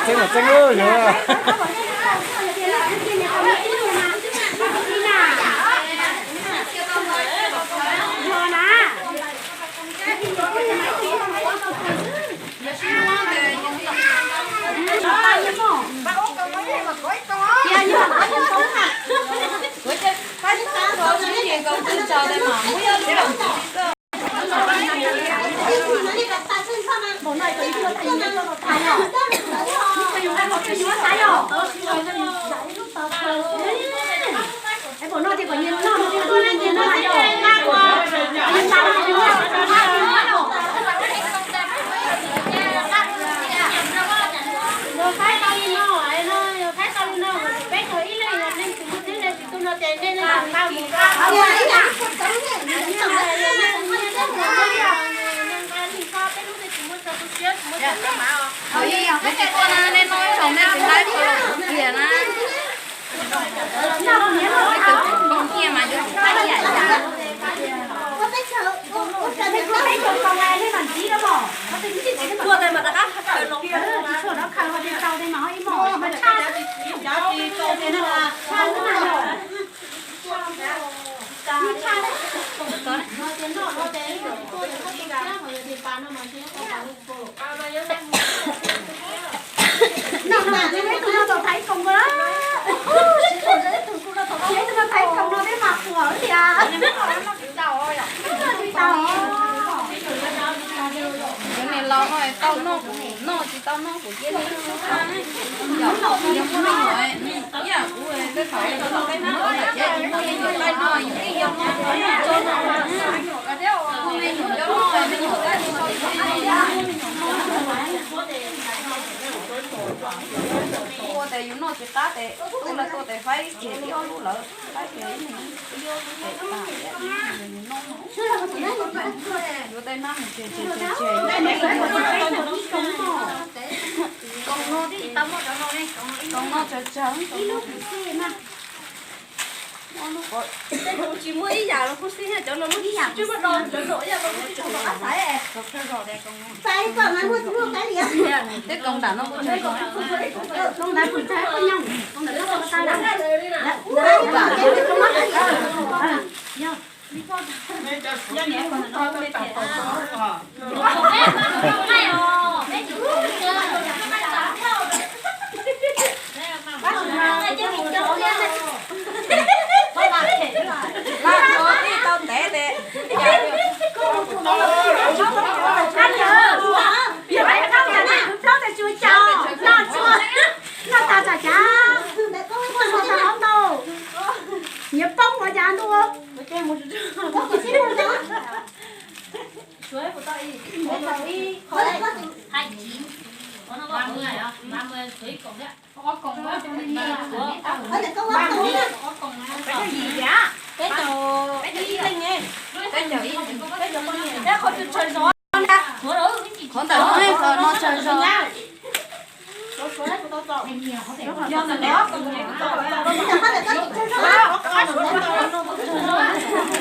Txeeb mas txeeb yog. Cov niam laus no tau noj kuv noj, tsis tau noj kuv cia li. Yog muaj me nyuam, ib yam kuv tej thaum kuv noj peb hnab kuv niam thiab tsis muaj me nyuam no, yus yeej yog noj, muaj me nyuam nco noj, me nyuam tab tsis tau noj, ua tes yus noj tsis qab tes tub lawv tua tes faib ces ib ob lub lawm, faib ces ib ob lub tes tas, yus noj, yus tej hnab mus tseg tseg tseg tseg, koom noj tsawg tsawg. Tsis muaj ib yam los kuj xij, cov no muaj ib yam tsis muaj do cov no ib yam los kuj tsis tau as. Tej koom nram no kuj tsawg zog. Nyias poob ua cas ntuj. Qhov ntawm no tsawg zog.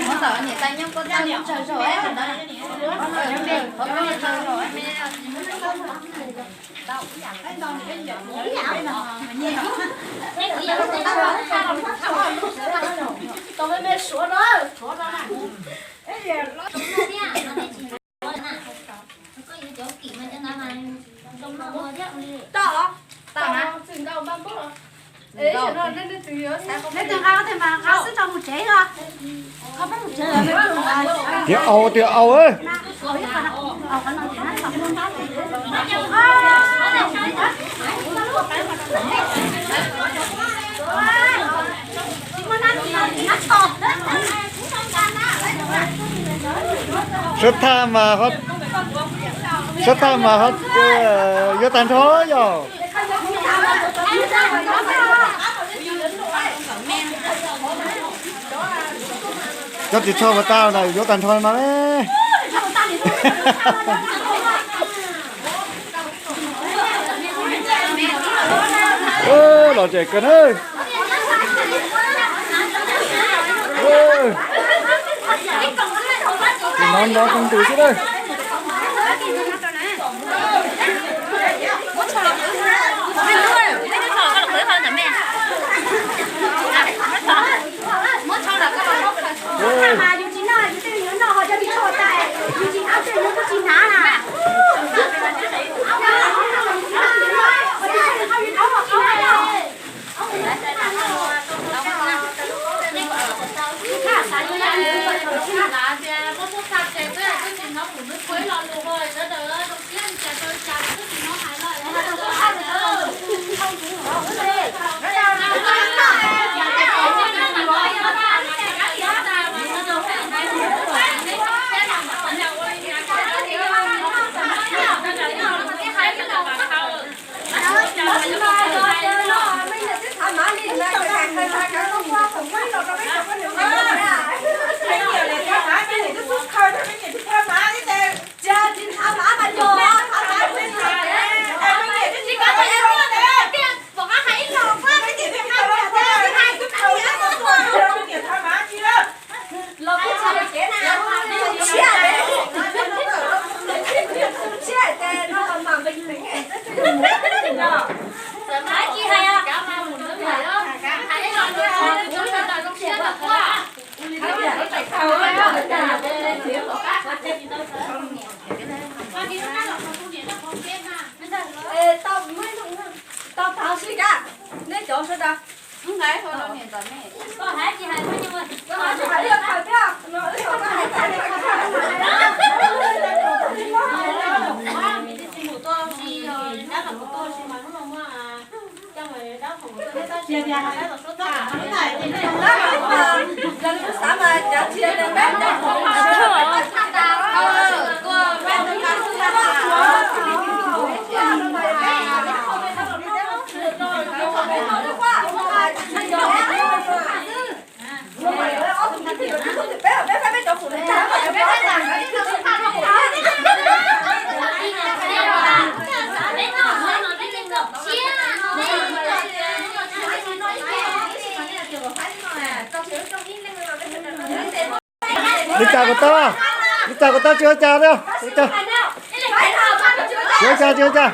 Qhov ntawm niam tais nyob koj tab kuj tsawg zog, qhov ntawd, qhov ntawd tsawg zog. Neb twb nqa tej mas nqa xwb tso mus tsev os. Tias au tias au. Sab thaj mas, sab thaj mas yuav tag nrho yog. Nyob tsis tshua puas tag na, yuav tag nrho no ne. Los tseem kawg na. Tus no nrov tus ntws xwb na. Tau tag si ka, neb cov sawv daws. Li cas kuv tau, li cas kuv tau tsis ua cas li. Tsis ua cas, tsis ua cas.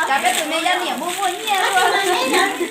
Cas peb tus me yaj niam muaj muaj nyiaj.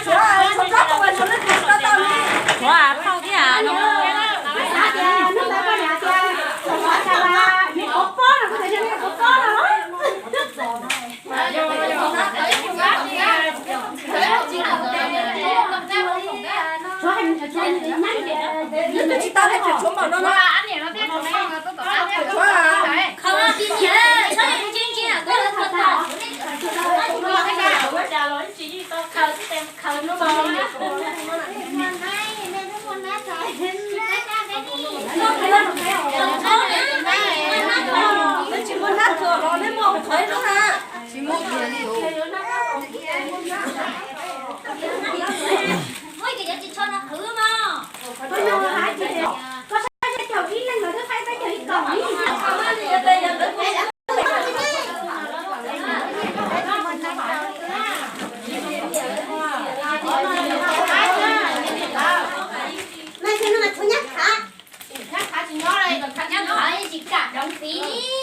Tshuav, tshuav plab qhau mas tshuav leej twg tsis tau tau li. Tshuav, qhau thiab no. Tshuav, tshuav npaum no no. Tshuav, tshuav, tshuav, tshuav, tshuav, tshuav. Tsis muaj nab tuag los neb muaj qhov zoo na. Tsis muaj tiag li os. Koj saib caum ib leeg los twb saib peb caum ib kaum li. Mas no mas tshuav nyab khav. Nyab khav tsis kam doov fiv li.